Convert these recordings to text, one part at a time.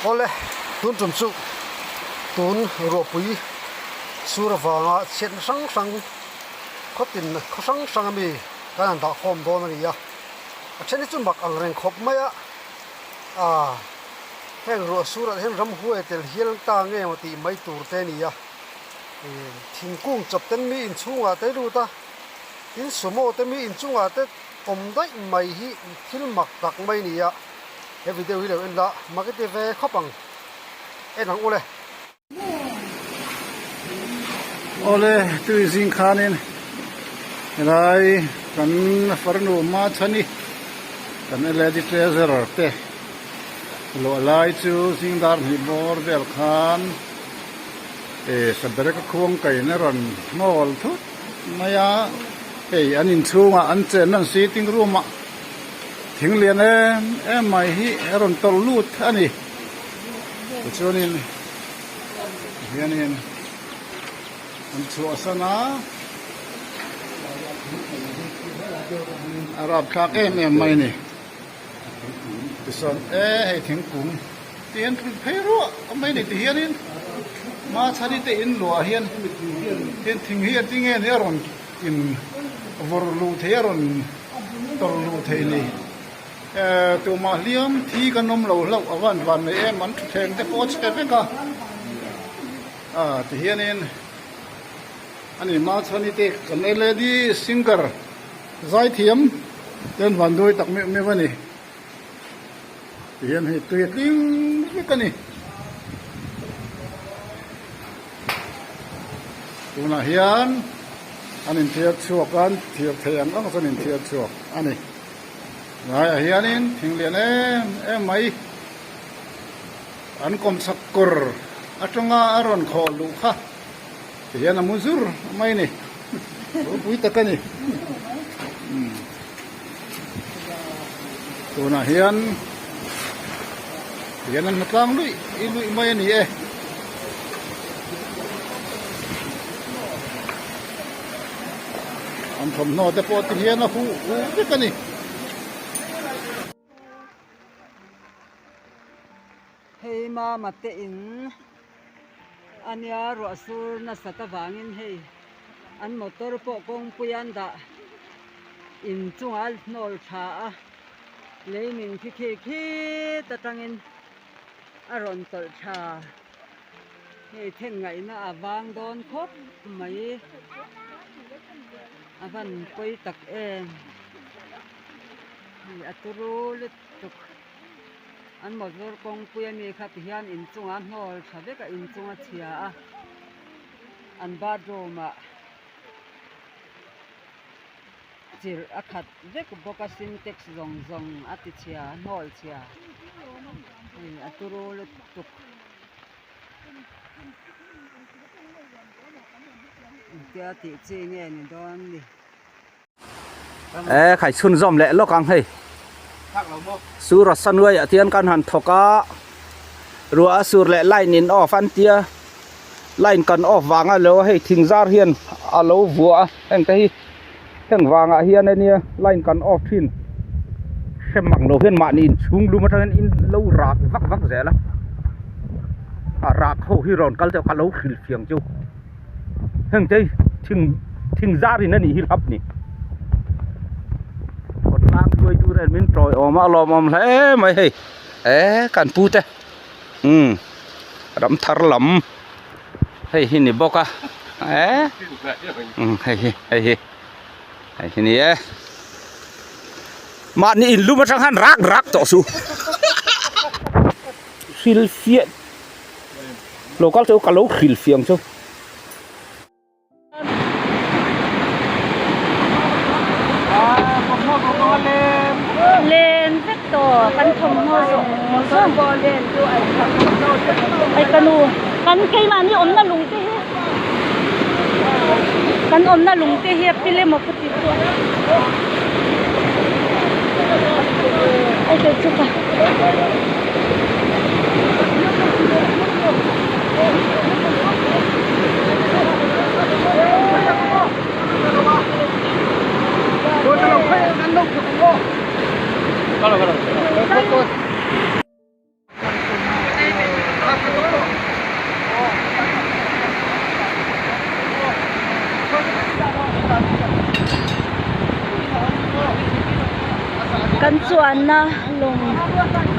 Awle, tun tum chu tun ruahpui sur avanga chhiatna hrang hrang khawtin khaw hrang hrang ami kan han dah khawm dawn a ni a, a then hi chu mak ang reng khawp mai a, aaa heng ruah surah hian ramhuai tel hial ta nge maw tih mai tur te a ni a, ih thingkung chawp ten mi inchhungah te lut a, tin sumo te mi inchungah te awm daih mai hi thil mak tak mai a ni a. He video hi lo en la mak i ti ve khawp ang en ang ule. Awle tui zing khanin helai kan farnu Machhani kan lady treasurer te luah lai chu zing dar hnih bawr vel khan eh sabereka khuang kaina rawn hnawl thut mai a hei an inchhungah an chenna an sitting room ah. Thing lian em em mai hi a rawn tawlh lut a ni. Tichuanin hianin an chhuahsan a, a rapthlak em em mai a ni. Tichuan e hei thingkung te hian tlun phei ruah mai a ni ti hianin Machhani te in luah hian thing hi a tinge ni a rawn in vawrh luh thei a rawn tawrh luh thei ni. Eh tumah hliam thi kan awm lo hlauh a van van nei em an thutthleng te pawh a chhe vek a ah ti hianin ani Machhani te kan led singer zaithiam te an van duai tak meuh meuh a ni ti hian hei tui a tling vek a ni. Tunah hian an inthiar chhuak a, an thiar thei ang ang chuan an inthiar chhuak a ni. Laiah hianin thing lian em em mai an kawmchhak kawr atanga a rawn khawh luh kha ti hian a mu zur mai a ni. Ropui tak a ni. Tunah hian hian an hmatlang luih luih mai a ni e. An thawmhnaw te pawh ti hian a huh huh vek a ni. Hei mama te in ania ruah sur nasat avangin hei an motor pawh kawngpui an dah inchungah a hnawl tha a lei min khi khi khit atangin a rawn tawlh tha hei then ngaihna a vang dawn khawp mai a van pawi tak em hei a turu lutuk. An motor kawngpui ami kha ti hian inchungah hnawl tha vek a inchung a chhia a an bathroom ah chirh a khat vek bawk a sintex zawng zawng a ti chhia a hnawl chhia hei a turu lutuk engtia tih chi nge ni dawn ni. E khai chhunzawm leh lawk ang hei sur a sanuai ah tian kan han thawk a ruah a sur leh line in off an tia line kan off vang a lo hei thing zar hian a lo vuah a heng te hi heng vangah hian ania line kan off thin hrem ang lo hian mahni inchhung lum atangin in lo rak vak vak zel a a rak ho hi rawn kal deuh ka lo hrilh fiang chu. Heng te thing thing zar in a nih hi hlap ni khawtlang hruai tur hian min tawi awm a a lawmawm hle mai hei eh kan pu te umm ram thar lam hei hi ni bawk a eh umm hei hi hei hi hei hi ni e mahni in lum atang khan rak rak tawh suh hrilhfiah. Lo kal chu ka lo hrilh fiang chu. Len vek tawh kan thawmhnaw zawng zawng ai ka nu kan keimahni awmna lung te hi kan awmna lung te hi a pil emaw ka ti chu ai kei chu ka. Kan chuanna lawng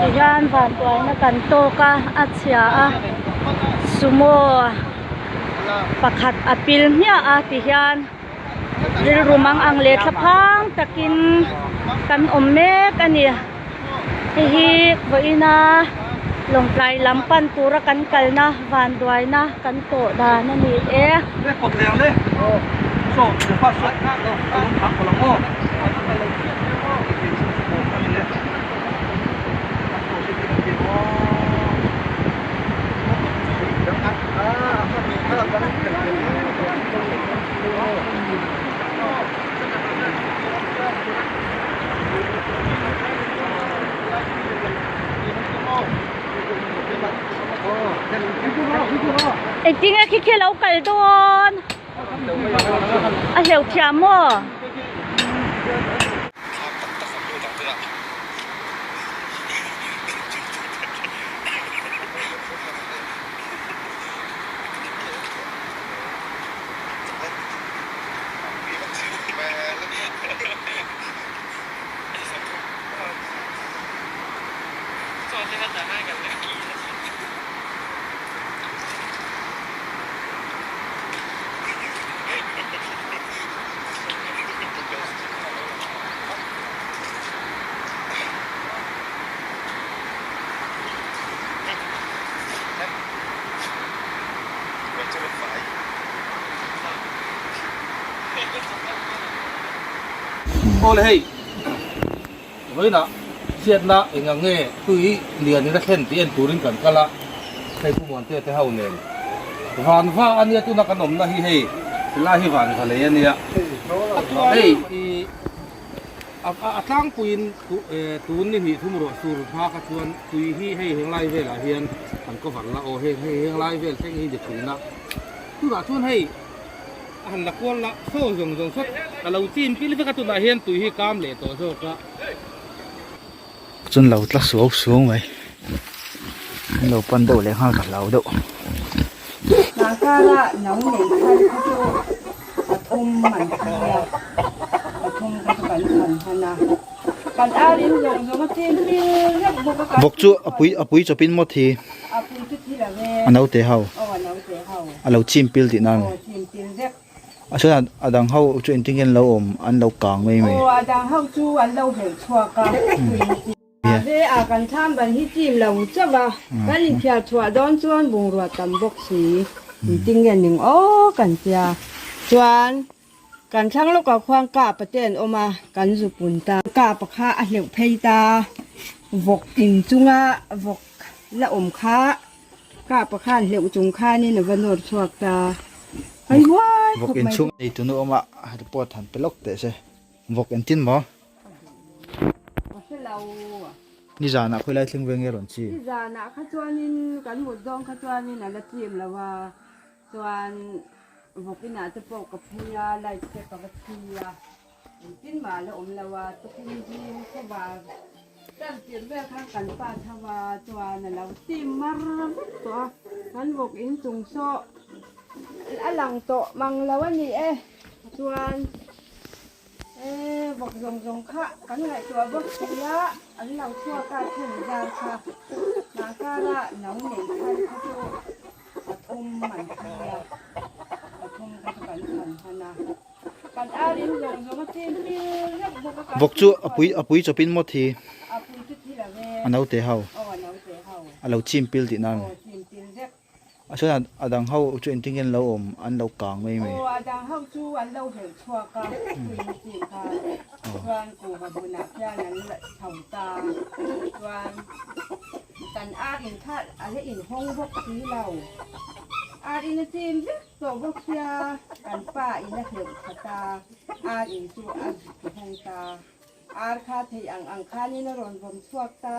ti hian vantuaina kan tawk a a chhia a sumo pakhat a pil hmiah a ti hian rilru mang ang leh thlaphang takin kan awm mek a ni hei hi vawiina lawngtlai lam pan tura kan kalna vanduaina kan tawh dan a ni e. Engtin nge khi khi a lo kal dawn? A hleuh thiam maw? Aw le hei vawiinah chhiatna eng ang nge tui lian in a thlen tih en turin kan kal a hei Pu Muantea te ho nen van va a nia tuna kan awmna hi hei helai hi van va lei a nia hei ih A tlangpuiin tun ni hnih thum ruah sur hma kha chuan tui hi hei henglai velah hian an cover la aw heng hei henglai vel thleng hi ni thin a tunah chuan hei a han la kual la saw zawng zawng sawt a lo chim pil vek a tunah hian tui hi kam leh tawh zawk a. Chuan lo tla suau suau mai an lo pan deuh leh nghal ka hlau deuh. Hnahkara no nei thar kha chu pathum an thi a, pathum kha chu kan chhan hman a, kan ar in zawng zawng a chin pil vek bawk a kan Vawk chu a pui a pui chawpin maw thi? A pui chu thi lo e. A naute ho. Aw a naute ho. A lo chin pil tihna a ni. Aw chin pil vek. A chuan a dang ho chu engtin nge an lo awm an lo kang mai mai. Aw a dang ho chu an lo hleuh chhuak a. Mahse a kan thlam ban hi chim lo chauh a, kan inthiar chhuah dawn chuan bungrua tam bawk si engtin nge ning aw kan tia. Chuan kan thlang lawkah khuan kapa te an awm a, kan zu pun ta. Kapa kha a hleuh phei ta, vawk inchunga vawk la awm kha Kapa khan hleuh chung khanin a va nawr chhuak ta. An huai Vawk khawp mai. inchhung nei tunu awma report han pe lawk teh se. Vawk entin maw? Ka hre lo. Nizanah khawilai thleng ve nge rawn chim? Nizanah kha chuanin kan mut zawng kha chuanin a la chim lo a. Chuan vawk inah te pawh ka phei a, light te ka va chhi a. Engtin mah la awm lo a, tukin zing khawvar tan tirh vel khan kan pa tho a, chuan a lo tim mar vek tawh a, kan vawk inchung saw a lang tawh mang lo a ni e, chuan e vawk zawng zawng kha kan ngaihtuah bawk si a, an lo chhuak a then zar kha hnahkara no nei thar kha chu pathum an thi a, pathum kha chu kan chhan hman a. Vawk chu a pui a pui chawpin maw thi? A naute ho. A lo chim pil tihna a ni. A chuan a dang ho chu engtin nge an lo awm an lo kang mai mai. Chaw bawk sia kan pa in a hleuh khat a, ar in chu a zuk hawng ta. Ar kha theih ang ang khanin a rawn vawm chhuak ta.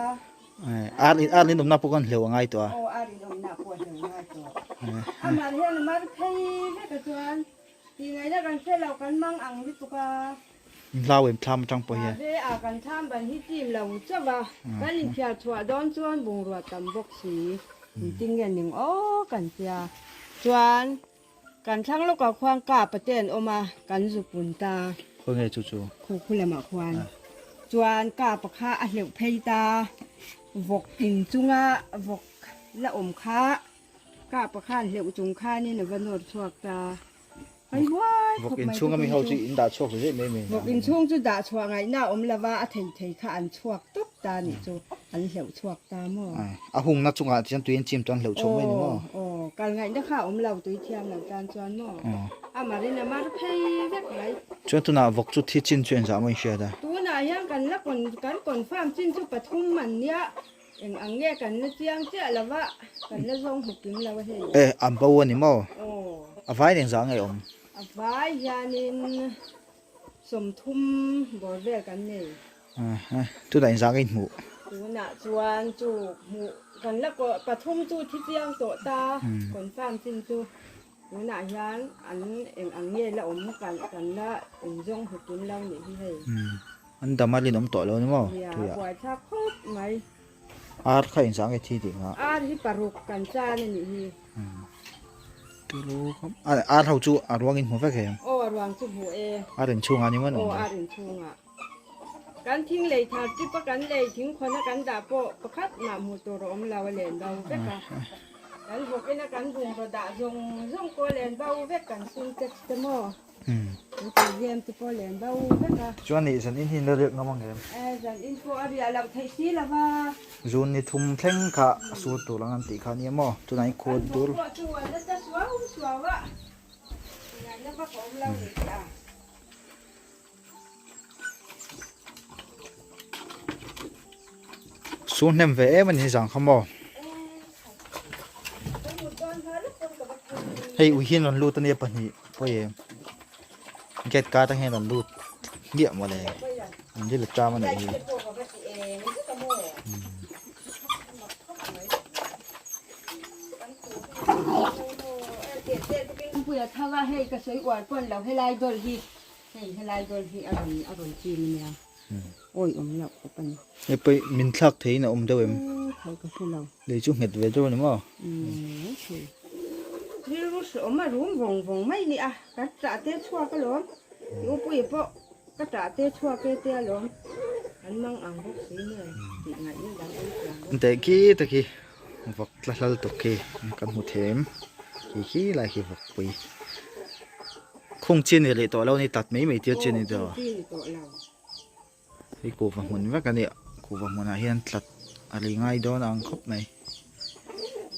Ar in ar in awmna pawh khan hleuh a ngai tawh a. Aw ar in awmna pawh a hleuh ngai tawh. Amah hian a mar phei vek a chuan tih ngaihna kan hre lo kan mang ang lutuk a. Hlau em thlam atang pawh hian. Mahse a kan thlam ban hi chim lo chauh a, kan inthiar chhuah dawn chuan bungrua tam bawk si engtin nge ning aw kan tia. Chuan kan thlang lawkah khuan kapa te an awm a, kan zu pun ta. Khawi nge chu chu? Khu khu lamah khuan. Chuan kapa kha a hleuh phei ta, vawk in chunga vawk la awm kha kapa khan hleuh chung khanin a va nawr chhuak ta. Hai huai Vawk khawp in mai chhunga mi tukin ho chu. chu in dah chhuak zet mai mai Vawk in chhung chu dah chhuah ngaihna a awm lova a thei thei kha an chhuak tawp ta nih chu an hleuh chhuak ta maw. A hungna chungah chuan tui an chim chuan hleuh chhuak mai ni maw? Aw aw kal ngaihna kha a awm lo tui thiam lo tan chuan maw. A marin a mar phei vek mai. Chuan tunah vawk chu thi chin chu engzah maw in hriat a? Tunah hian kan la kan confirm chin chu pathum an nia. Eng ang nge kan la chiang chiah lo va, kan la zawng hmu kim lo a hei. E, an bo a ni maw? Aw. A vai nen zah nge awm? A vai hianin 30 bawr vel kan nei. Aha, tunah in zah nge in hmuh? Tunah chuan chu hmuh kan la pathum chu thi chiang tawh ta, confirm chin chu. Tunah hian an eng ang nge la awm kan kan la inzawng hmu kim lo nih hi hei. An dam a rinawm tawh lo ni maw? Nia, a buaithlak khawp mai. Ar kha inzah nge thi tih kha? Ar hi paruk kan chan a nih hi. Tilo khawp. Ar ho chu a ruang in hmu vek em? Aw a ruang chu hmu e. Ar inchhungah ni maw an awm? Aw ar inchhungah. Kan thing lei thar tip a kan lei thing khawn a kan dah pawh pakhat mah hmuh tur a awm lo a len bo vek a. Kan vawk ina kan bungraw dah zawng zawng pawh a len bo vek kan sum tax te maw kan tih zem te pawh a len bo vek a. Chuan nih zan in hi in la riak ngam ang em? E zan in pawh a riah loh theih si lo va. Zun ni thum thleng kha a sur tur ang an tih kha nia maw? Tunah in khuat dur. Kan vawk pawh chu an la ta suau suau a, ngaihna vak a awm lo nih hi a. Su hnem ve em a ni zang kha maw hei ui hian rawn lut a nia pahnih pawi em gate ka atang hian rawn lut hmiah mawle an ri la cham a nih hi. Hei helai dawl hi a rawn a rawn chim ania awi awm loh khawp a ni. Hei pawh min thlak theiin a awm deuh em? Thei ka hre lo. Lei chu nghet ve deuh a ni maw? Umm thei. Rilru hreawm a rum vawng vawng mai ni a, ka tah te chhuak alawm. I upuia pawh ka tah te chhuak e te alawm. An mang ang bawk si nen tih ngaihna dang awm chiang bawk. Teh khi te khi vawk tla hlal tuk khi kan hmu them khi khi lai khi vawk pui. Khung chi ni leh tawh lo ni tat mai mai tir chi ni tawh. Hei kuhva hmun vek a nia kuhva hmunah hian tlat a lei ngai dawn ang khawp mai.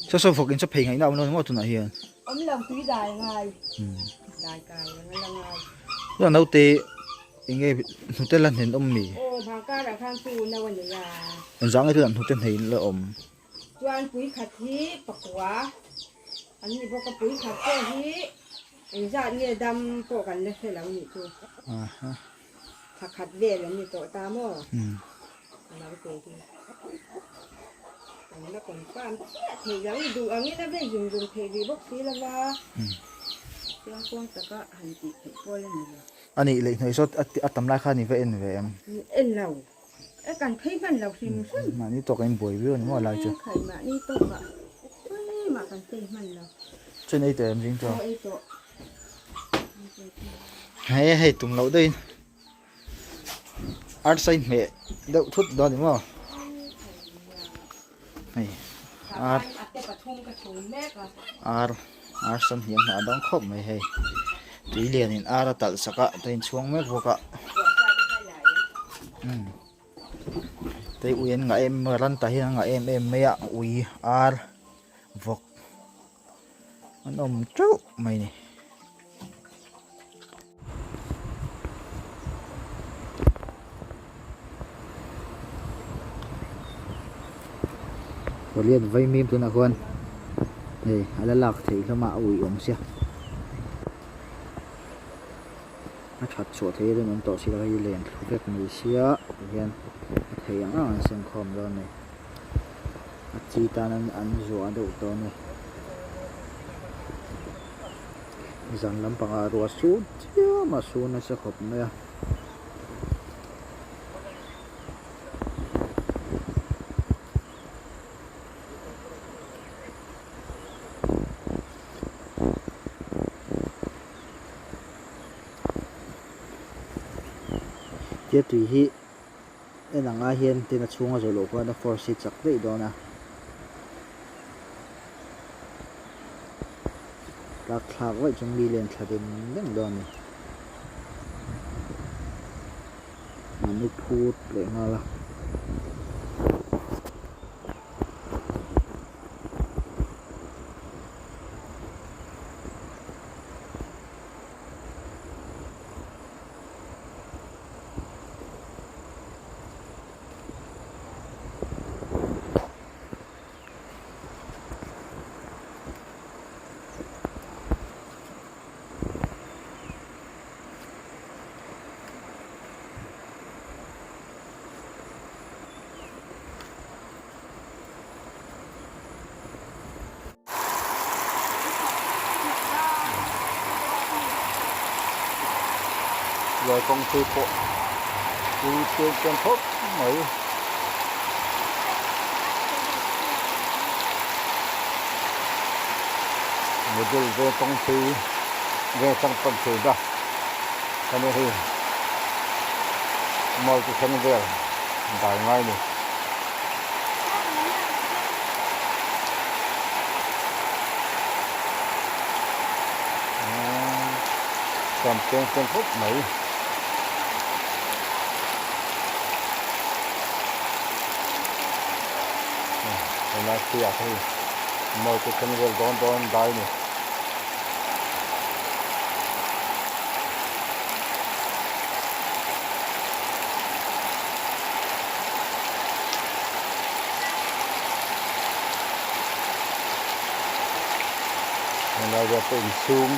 Saw saw vawk in chaw phei ngaihna a awm lo ni maw tunah hian. Awm lo tui dai ngai. Dai kai ang a la ngai. Chuan naute enge hnute la hnen awm mi? Aw bangkarah khan chu no a nei a. Engzah nge tunah hnute hnei la awm? Chuan pui khat hi pakua an ni bawk a pui khat pawh hi Engzat nge dam pawh kan la hre lo nih chu. Thla khat vel an ni tawh ta maw? A lo te hi. Kan la confirm chiah theih lo ni duh angin a vei zung zung theih rih bawk si lo va. Chiang kuang taka han tih theih pawl a ni lo. A nih leh hnuai saw a tam lai kha ni va en ve em? En lo. E kan phei hman lo hrim hrim. Mahni tawk a in buai viau a ni maw lai chu. Khai mahni tawk ah tlem ah kan phei hman lo. Chuan ei tawh em zing chu? Aw ei tawh. Hei hei tum loh deuh in arsa in hmeh deuh thut dawn a ni maw? Hei ar ar arsa hniam hnah a dang khawp mai hei tui lian in ar a talh sak a ta inchhuang mek bawk a umm tei ui an ngah em ran tah hian an ngah em em mai a ui ar vawk an awm teuh mai a ni. Pawlian vaimim tunah khuan hei a la lak theih hlawm a a uih awm sia a that chhuah theih a rinawm tawh si lo hei len thlu vek mai sia tihian a theih ang ang an sem khawm dawn a ni a chi tan an zuah deuh tawh a ni. Zan lampangah ruah su chiam a su nasa khawp mai a. Tia tui hi. En ang ai hian tin a chhunga zawh loh khan a force hi chak daih dawn a. Tlak thlak vaih chuan mi len thla deng deng dawn a ni. An u phut leh nghal a. Lai kawng phei pawh chu tlem tlem khawp mai. Model veng kawng phei veng chang pan thei na a ni hei multi thleng vel dai ngai a ni. Tam peng peng khawp mai. Helai pheiah te hei mawi te thleng vel dawn dawn dai a ni. Helai vel pawh inchhung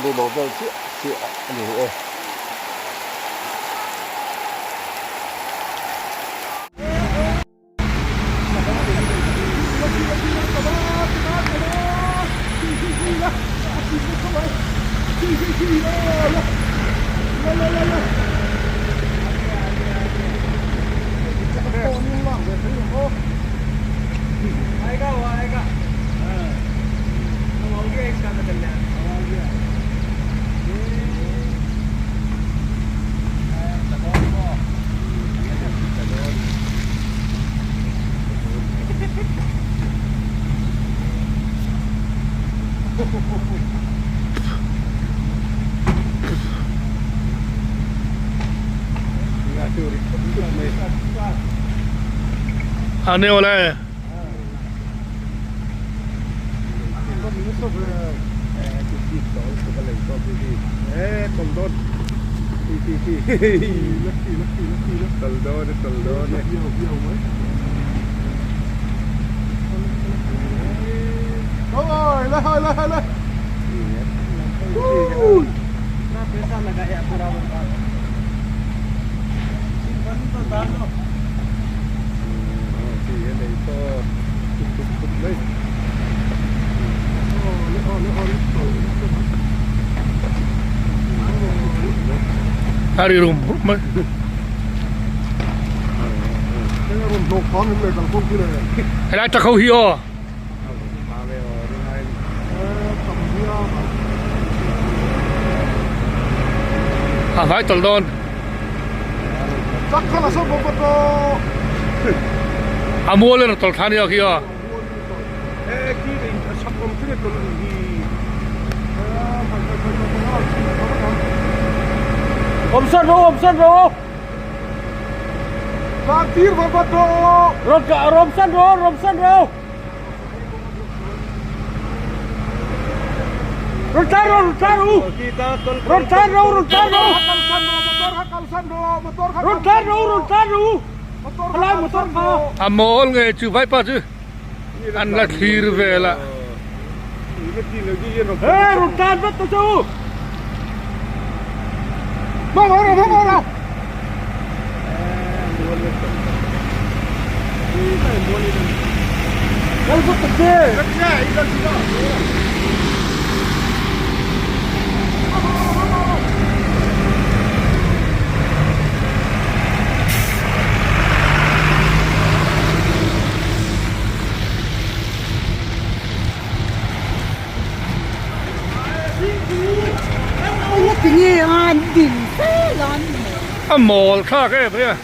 lut lo vel chiah chiah a ni e. आने वाला है A ri rum rum mai. Helai tak ho hi aw. A vai tawlh dawn. A mual in a tawlh thla nia khi a. Awmsan rawh awmsan rawh. Rawmsan rawh rawmsan rawh. Rawn tlan rawh rawn tlan rawh u. Rawn tlan rawh rawn tlan rawh. Rawn tlan rawh rawn tlan rawh u. Helai motor kha. A mawl nge chu vaipa chu an la thlir vel a. Hey rawn tlan vat ta che u. A mawl thlak em mai a.